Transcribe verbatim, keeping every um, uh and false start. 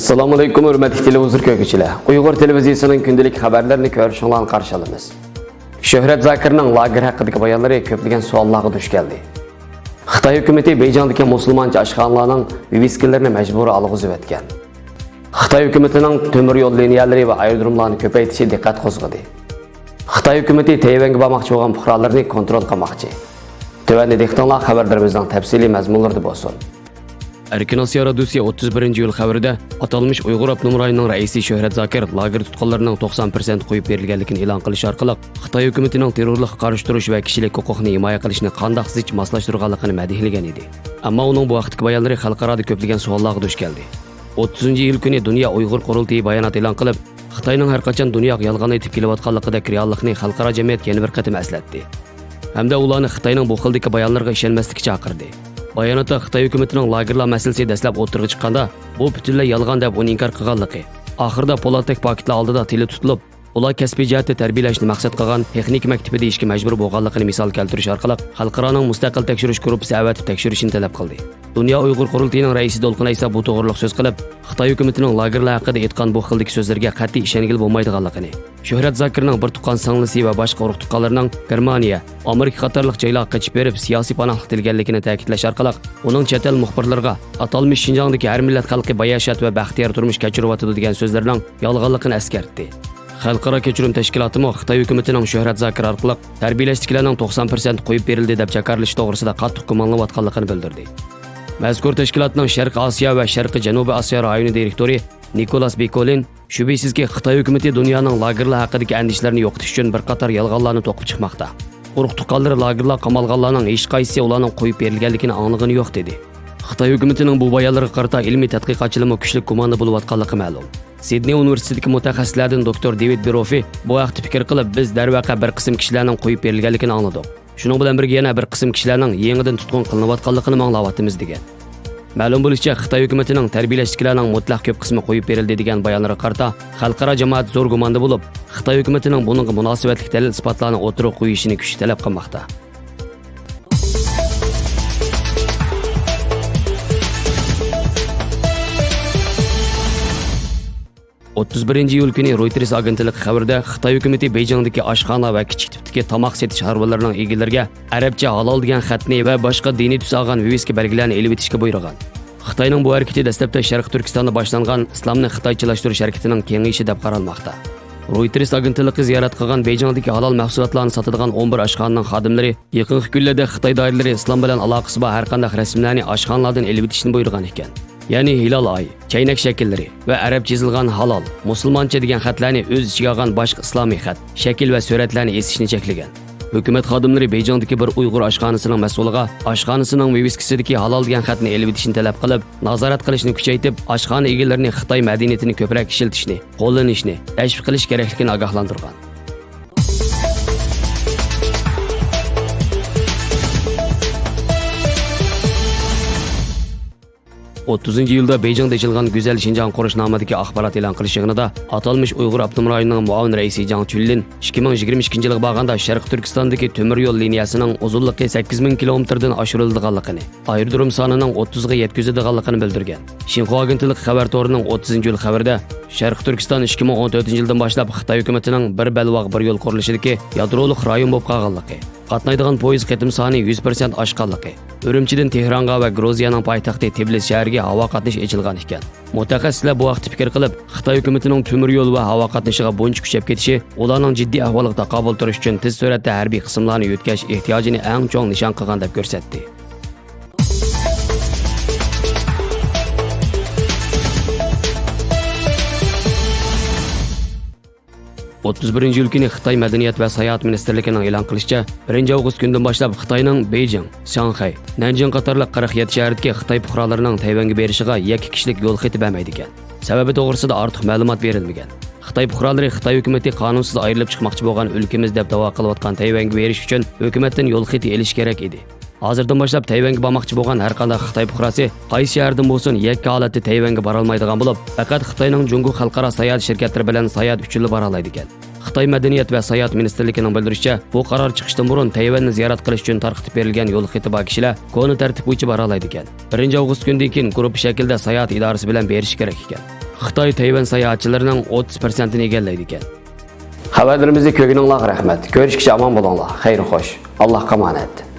ئەسسالامۇئەلەيكۇم، ھۆرمەتلىك تېلېۋىزور كۆرگۈچىلەر. ئۇيغۇر تېلېۋىزىيىسىنىڭ كۈندىلىك خەۋەرلىرىنى كۆرۈشۈڭلارنى قارشى ئالىمىز. شۆھرەت زاكىرنىڭ لاگېر ھەققىدىكى بايانلىرى كۆپلىگەن سوئاللارغا دۇچ كەلدى. خىتاي ھۆكۈمىتى بېيجىڭدىكى مۇسۇلمانچە ئاشخانىلارنىڭ ۋىۋىسكىلىرىنى مەجبۇرىي ئالغۇزۇۋەتكەن. خىتاي ھۆكۈمىتىنىڭ تۆمۈر يول لىنىيەلىرى ۋە ئايرودروملارنى كۆپەيتىشى دىققەت قوزغىدى. خىتاي ھۆكۈمىتى تەيۋەنگە بارماقچى بولغان پۇقرالىرىنى كونترول قىلماقچى. تۆۋەندە دىققىتىڭلار خەۋەرلىرىمىزنىڭ تەپسىلىي مەزمۇنلىرىدا بولسۇن. ئەركىن ئاسىيا رادىيوسى ئوتتۇز بىرىنچى ئىيۇل خەۋىرىدە ئاتالمىش ئۇيغۇر ئاپتونوم رايونىنىڭ رەئىسى شۆھرەت زاكىر لاگېر تۇتقانلىرىنىڭ توقسان پىرسەنت قويۇپ بېرىلگەنلىكىنى ئېلان قىلىش ئارقىلىق، خىتاي ھۆكۈمىتىنىڭ تېررورلۇققا قارشى تۇرۇش ۋە كىشىلىك ھوقۇقنى ھىمايە قىلىشنى قانداق زىچ ماسلاشتۇرغانلىقىنى مەدھىيەلىگەن ئىدى. ئەمما ئۇنىڭ بۇ ھەقتىكى بايانلىرى خەلقئارادا كۆپلىگەن سوئاللارغا دۇچ كەلدى. ئوتتۇزىنچى ئىيۇل كۈنى دۇنيا ئۇيغۇر قۇرۇلتىيى بايانات ئېلان قىلىپ، خىتاينىڭ ھەر قاچان دۇنياغا يالغان ئېيتىپ كېلىۋاتقانلىقىدەك رېئاللىقنى خەلقئارا جەمئىيەتكە يەنە بىر قېتىم ئەسلەتتى. ھەمدە ئۇلارنى خىتاينىڭ بۇ خىلدىكى بايانلىرىغا ئىشەنمەسلىككە چاقىردى. باياناتتا خىتاي ھۆكۈمىتىنىڭ لاگېرلار مەسىلىسى دەسلەپ ئوتتۇرىغا چىققاندا، بۇ پۈتۈنلەي يالغان دەپ ئۇنى ئىنكار قىلغانلىقى، ئاخىرىدا پولاتتەك پاكىتلار ئالدىدا تىلى تۇتۇلۇپ، ئۇلار كەسپىي جەھەتتە تەربىيەلەشنى مەقسەت قىلغان تېخنىكا مەكتىپى دېيىشكە مەجبۇر بولغانلىقىنى مىسال كەلتۈرۈش ئارقىلىق، خەلقئارانىڭ مۇستەقىل تەكشۈرۈش گۇرۇپپىسى ئەۋەتىپ تەكشۈرۈشنى تەلەپ قىلدى. دۇنيا ئۇيغۇر قۇرۇلتىيىنىڭ رەئىسى دولقۇن ئەيسا بۇ توغرۇلۇق سۆز قىلىپ، خىتاي ھۆكۈمىتىنىڭ لاگېرلار ھەققىدە ئېيتقان بۇ خىلدىكى سۆزلىرىگە قەتئىي ئىشەنگىلى بولمايدىغانلىقىنى، شۆھرەت زاكىرنىڭ بىر تۇغقان سىڭلىسى ۋە باشقا ئۇرۇق-تۇغقانلىرىنىڭ گېرمانىيە، ئامېرىكا قاتارلىق جايلارغا قېچىپ بېرىپ، سىياسىي پاناھلىق تىلىگەنلىكىنى تەكىتلەش ئارقىلىق، ئۇنىڭ چەت ئەل مۇخبىرلىرىغا ئاتالمىش شىنجاڭدىكى ھەر مىللەت خەلقى باياشات ۋە بەختىيار تۇرمۇش كەچۈرۈۋاتىدۇ دېگەن سۆزلىرىنىڭ يالغانلىقىنى ئەسكەرتتى. خەلقئارا كەچۈرۈم تەشكىلاتىمۇ خىتاي ھۆكۈمىتىنىڭ شۆھرەت زاكىر ئارقىلىق تەربىيەلەشتىكىلەرنىڭ توقسان پىرسەنتى قويۇپ بېرىلدى دەپ جاكارلىشى توغرىسىدا قاتتىق گۇمانلىنىۋاتقانلىقىنى بىلدۈردى. مەزكۇر تەشكىلاتنىڭ شەرقىي ئاسىيا ۋە شەرقىي جەنۇبىي ئاسىيا رايونى دىرېكتورى نىكولاس بىكولىن، شۈبھىسىزكى، خىتاي ھۆكۈمىتى دۇنيانىڭ لاگېرلار ھەققىدىكى ئەندىشىلىرىنى يوقىتىش ئۈچۈن بىر قاتار يالغانلارنى توقۇپ چىقماقتا. ئۇرۇق-تۇغقانلىرى لاگېرلارغا قامالغانلارنىڭ ھېچقايسىسى ئۇلارنىڭ قويۇپ بېرىلگەنلىكىنى ئاڭلىغىنى يوق، دېدى. خىتاي ھۆكۈمىتىنىڭ بۇ بايانلىرىغا قارىتا ئىلمىي تەتقىقاتچىلارمۇ كۈچلۈك گۇماندا بولۇۋاتقانلىقى مەلۇم. سىدنېي ئۇنىۋېرسىتېتىدىكى مۇتەخەسسىسلەردىن دوكتور دېۋىد بىروفى بۇ ھەقتە پىكىر قىلىپ، بىز دەرۋەقە بىر قىسىم كىشىلەرنىڭ قويۇپ بېرىلگەنلىكىنى ئاڭلىدۇق. شۇنىڭ بىلەن بىرگە يەنە بىر قىسىم كىشىلەرنىڭ يېڭىدىن تۇتقۇن قىلىنىۋاتقانلىقىنىمۇ ئاڭلاۋاتىمىز، دېگەن. مەلۇم بولۇشىچە، خىتاي ھۆكۈمىتىنىڭ تەربىيەلەشتىكىلەرنىڭ مۇتلەق كۆپ قىسمى قويۇپ بېرىلدى دېگەن بايانلىرىغا قارىتا، خەلقئارا جامائەت زور گۇماندا بولۇپ، خىتاي ھۆكۈمىتىنىڭ بۇنىڭغا مۇناسىۋەتلىك دەلىل-ئىسپاتلارنى ئوتتۇرىغا قويۇشىنى كۈچلۈك تەلەپ قىلماقتا. ئوتتۇز بىرىنچى ئىيۇل كۈنى رويتېرس ئاگېنتلىقى خەۋىرىدە خىتاي ھۆكۈمىتى بېيجىڭدىكى ئاشخانا ۋە كىچىك تىپتىكى تاماق سېتىش ھارۋىلىرىنىڭ ئىگىلىرىگە ئەرەبچە ھالال دېگەن خەتنى ۋە باشقا دىنىي تۈس ئالغان ۋىۋىسكا بەلگىلەرنى ئېلىۋېتىشكە بۇيرۇغان. خىتاينىڭ بۇ ھەرىكىتى دەسلەپتە شەرقىي تۈركىستاندا باشلانغان ئىسلامنى خىتايچىلاشتۇرۇش ھەرىكىتىنىڭ كېڭىيىشى دەپ قارالماقتا. رويتېرس ئاگېنتلىقى زىيارەت قىلغان بېيجىڭدىكى ھالال مەھسۇلاتلارنى ساتىدىغان ئون بىر ئاشخانىنىڭ خادىملىرى يېقىنقى كۈنلەردە خىتاي دائىرىلىرى ئىسلام بىلەن ئالاقىسى بار ھەرقانداق رەسىملەرنى ئاشخانىلاردىن ئېلىۋېتىشنى بۇيرۇغان ئىكەن. يەنى ھىلال ئاي، چەينەك شەكىللىرى ۋە ئەرەبچە يېزىلغان ھالال، مۇسۇلمانچە دېگەن خەتلەرنى ئۆز ئىچىگە ئالغان باشقا ئىسلامىي خەت، شەكىل ۋە سۈرەتلەرنى ئېسىشنى چەكلىگەن. ھۆكۈمەت خادىملىرى بېيجىڭدىكى بىر ئۇيغۇر ئاشخانىسىنىڭ مەسئۇلىغا ئاشخانىسىنىڭ ۋىۋىسكىسىدىكى ھالال دېگەن خەتنى ئېلىۋېتىشنى تەلەپ قىلىپ، نازارەت قىلىشنى كۈچەيتىپ، ئاشخانا ئىگىلىرىنى خىتاي مەدەنىيىتىنى كۆپرەك ئىشلىتىشنى، قوللىنىشنى، تەشۋىق قىلىش كېرەكلىكىنى ئاگاھلاندۇرغان. ئوتتۇزىنچى ئىيۇلدا بېيجىڭدا ئېچىلغان گۈزەل شىنجاڭ قۇرۇش نامىدىكى ئاخبارات ئېلان قىلىش يىغىنىدا ئاتالمىش ئۇيغۇر ئاپتونوم رايونىنىڭ مۇئاۋىن رەئىسى جاڭ چۈنلىن ئىككى مىڭ يىگىرمە ئىككىنچى يىلغا بارغاندا شەرقىي تۈركىستاندىكى تۆمۈر يول لىنىيەسىنىڭ ئۇزۇنلۇقى سەككىز مىڭ كىلومېتىردىن ئاشۇرۇلىدىغانلىقىنى، ئايرودروم سانىنىڭ ئوتتۇزغا يەتكۈزىدىغانلىقىنى بىلدۈرگەن. شىنخۇا ئاگېنتلىقى خەۋەر تورىنىڭ ئوتتۇزىنچى ئىيۇل خەۋىرىدە، شەرقىي تۈركىستان ئىككى مىڭ ئون تۆتىنچى يىلدىن باشلاپ خىتاي ھۆكۈمىتىنىڭ بىر بەلباغ بىر يول قۇرۇلۇشىدىكى يادرولۇق رايون بولۇپ قالغانلىقى، قاتنايدىغان پويىز قېتىم سانى يۈز پىرسەنت ئاشقانلىقى، ئۈرۈمچىدىن تېھرانغا ۋە گرۇزىيەنىڭ پايتەختى تبلىس شەھىرىگە ھاۋا قاتنىشى ئېچىلغان ئىكەن. مۇتەخەسسىسلەر بۇ ھەقتە پىكىر قىلىپ، خىتاي ھۆكۈمىتىنىڭ تۆمۈر يول ۋە ھاۋا قاتنىشىغا بۇنچە كۈچەپ كېتىشى ئۇلارنىڭ جىددىي ئەھۋالغا تاقابىل تۇرۇش ئۈچۈن تېز سۈرئەتتە ھەربىي قىسىملارنى يۆتكەش ئېھتىياجىنى ئەڭ چوڭ نىشان قىلغان دەپ كۆرسەتتى. ئوتتۇز بىرىنچى ئىيۇل كۈنى خىتاي مەدەنىيەت ۋە ساياھەت مىنىستىرلىكىنىڭ ئېلان قىلىشىچە، بىرىنچى ئاۋغۇست كۈنىدىن باشلاپ خىتاينىڭ بېيجىڭ، شاڭخەي، نەنجىڭ قاتارلىق قىرىق يەتتە شەھەردىكى خىتاي پۇقرالىرىنىڭ تەيۋەنگە بېرىشىغا يەككە كىشىلىك يول خېتى بەرمەيدىكەن. سەۋەبى توغرىسىدا ئارتۇق مەلۇمات بېرىلمىگەن. خىتاي پۇقرالىرى خىتاي ھۆكۈمىتى قانۇنسىز ئايرىلىپ چىقماقچى بولغان ئۆلكىمىز دەپ داۋا قىلىۋاتقان تەيۋەنگە بېرىش ئۈچۈن ھۆكۈمەتتىن يول خېتى ئېلىشى كېرەك ئىدى. ھازىردىن باشلاپ تەيۋەنگە بارماقچى بولغان ھەرقانداق خىتاي پۇقراسى قايسى شەھەردىن بولسۇن يەككە ھالەتتە تەيۋەنگە بارالمايدىغان بولۇپ، پەقەت خىتاينىڭ جۇڭگو خەلقئارا ساياھەت شىركەتلىرى بىلەن ساياھەت ئۈچۈنلا بارالايدىكەن. خىتاي مەدەنىيەت ۋە ساياھەت مىنىستىرلىكىنىڭ بىلدۈرۈشىچە، بۇ قارار چىقىشتىن بۇرۇن تەيۋەننى زىيارەت قىلىش ئۈچۈن تارقىتىپ بېرىلگەن يول خېتى بار كىشىلەر كونا تەرتىپ بويىچە بارالايدىكەن. بىرىنچى ئاۋغۇست كۈنىدىن كېيىن گۇرۇپپا شەكلىدە ساياھەت ئىدارىسى بىلەن بېرىش كېرەك ئىكەن. خىتاي تەيۋەن ساياھەتچىلىرىنىڭ ئوتتۇز پىرسەنتىنى ئىگىلەيدىكەن. خەۋەرلىرىمىزنى كۆرگىنىڭلارغا رەھمەت. كۆرۈشكىچە ئامان بولۇڭلار. خەير خوش. ئاللاھقا ئامانەت.